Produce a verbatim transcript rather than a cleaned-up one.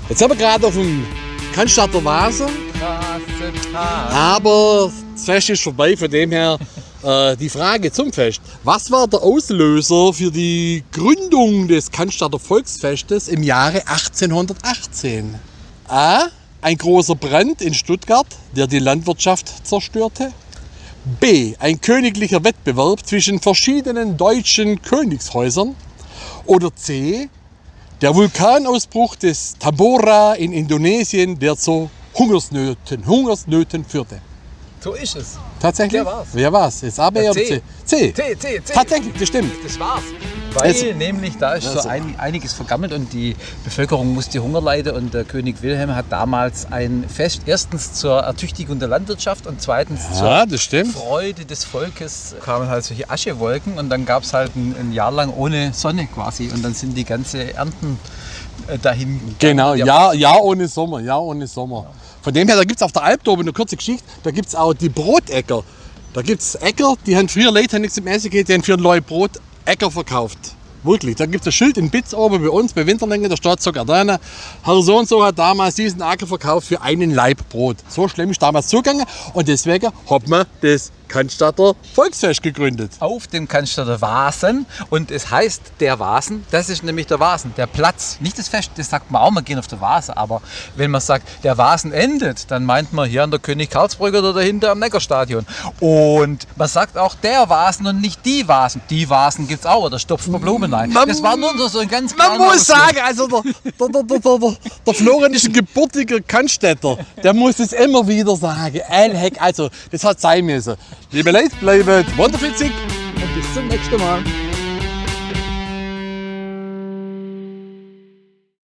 Jetzt sind wir gerade auf dem Cannstatter Wasen. Aber das Fest ist vorbei, von dem her äh, die Frage zum Fest. Was war der Auslöser für die Gründung des Cannstatter Volksfestes im Jahre achtzehnhundertachtzehn? A. Ein großer Brand in Stuttgart, der die Landwirtschaft zerstörte. B. Ein königlicher Wettbewerb zwischen verschiedenen deutschen Königshäusern. Oder C. Der Vulkanausbruch des Tambora in Indonesien, der zu Hungersnöten, Hungersnöten führte. So ist es. Tatsächlich? Der war's. Wer war's? Jetzt A, B oder C? C. C, C, C. Tatsächlich, das stimmt. Das war's. Weil nämlich da ist so ein, einiges vergammelt und die Bevölkerung musste Hunger leiden und der König Wilhelm hat damals ein Fest, erstens zur Ertüchtigung der Landwirtschaft und zweitens zur Freude des Volkes, kamen halt solche Aschewolken und dann gab's halt ein, ein Jahr lang ohne Sonne quasi und dann sind die ganze Ernten äh, dahin gegangen. Genau, Jahr, Jahr ohne Sommer, Jahr ohne Sommer. Von dem her, da gibt's auf der Alp da oben eine kurze Geschichte, da gibt's auch die Brotäcker. Da gibt's Äcker, die haben früher Leute, haben nichts zum Essen gehabt, die haben für ein Leu Brot Äcker verkauft. Wirklich, da gibt's ein Schild in Bitz oben bei uns, bei Winterlingen, da steht sogar dran, Herr so und so hat damals diesen Acker verkauft für einen Laib Brot. So schlimm ist damals zugegangen und deswegen hat man das Cannstatter Volksfest gegründet. Auf dem Cannstatter Wasen und es heißt der Wasen, das ist nämlich der Wasen, der Platz, nicht das Fest, das sagt man auch, wir gehen auf der Wasen, aber wenn man sagt, der Wasen endet, dann meint man hier an der König Karlsbrücke oder dahinter am Neckarstadion. Und man sagt auch der Wasen und nicht die Wasen. Die Wasen gibt's auch, oder stopft man Blumen rein. Das war nur so ein ganz kleiner Ausflug. Man muss sagen, also der, der, der, der, der, der Florian ist ein gebürtiger Cannstätter. Der muss es immer wieder sagen. Ein Heck, also, das hat sein müssen. Liebe Leute, bleibt wunderfitzig. Und bis zum nächsten Mal.